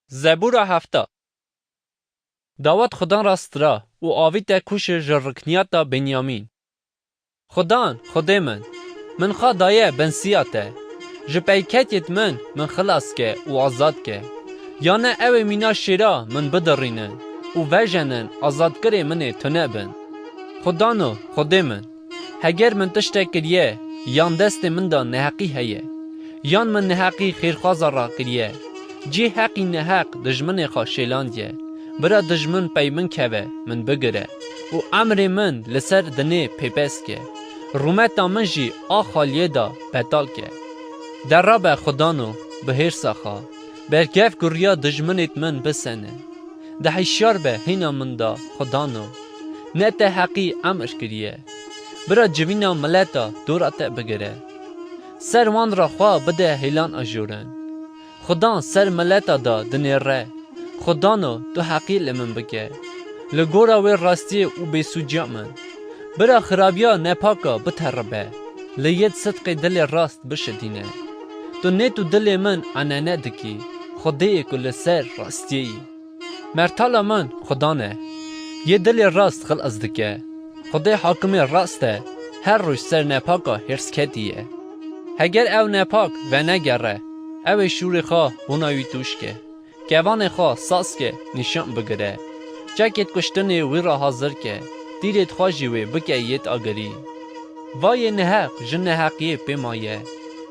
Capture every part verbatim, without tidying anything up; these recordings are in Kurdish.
Zebûra hefta. Dawet Xudan ra stira û avîte kûşê ji rikniyata Benyamîn. Xudan, Xwedê min, min xwe daye bensiya te. Ji peyketiyêt min, min xilas ke û azad ke. Yane ew ê mîna şêra min bidirînin û vejenin, azadkirê min ê tune bin. Xudano, Xwedê min, heger min tiştek kiriye, yan destê min de neheqî heye, yan min neheqî xêrxwaza ra kiriye, cî heqî neheq dijminê xwe şêlandiye, bira dijmin pey min keve, min bigire û emrê min li ser dinê pêpes ke. Rûmeta min jî a xaliyê de betal ke. Derabe Xudano, bi hêrsa xwe, bergev guriya dijminêt min bisene. De hişyar be hêna min de Xudano. Ne te heqî emir kiriye, bira civîna mileta dora te bigire. Ser wan ra xwe bide hêlan ajorin. Xudan ser mileta de dinêre. Xudano, tu heqî li min bike. Li gora wê rastiyê û bêsûciya min. Bira xirabiya nepaka biteribe. Li yêd sidqê dilê rast bişidîne. Tu nêt û dilê min enene dikî, Xwedêyê ku li ser rastiyê yî. Mertala min Xudan e. Yê dilê rast xilas dike. Xwedê hakimê rast e, her roj ser nepaka hêrsketî ye. Heger ew nepak venegere, ew ê şûrê xwe bona wî tûş ke. Kevanê xwe saz ke, nîşan bigire. Çekêt kuştinê wî re hazir ke, tîrêt xwe jî wê bike yêt agirî. Vayê neheq ji neheqiyê pê maye.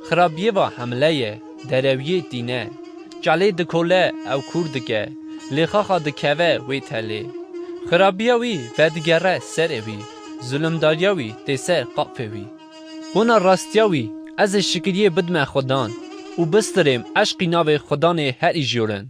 Xirabiyê va hemle ye, derewiyê tîne. Çalê dikole ew kûr dike, lê xaxa dikeve wê telê. Xirabiya wî vedigere serê wî, zulumdariya wî tê ser qafê wî. Bona rastiya wî, ez ê şikiriyê bidme Xudan û bistirêm eşqî navê Xudanê herî jorin.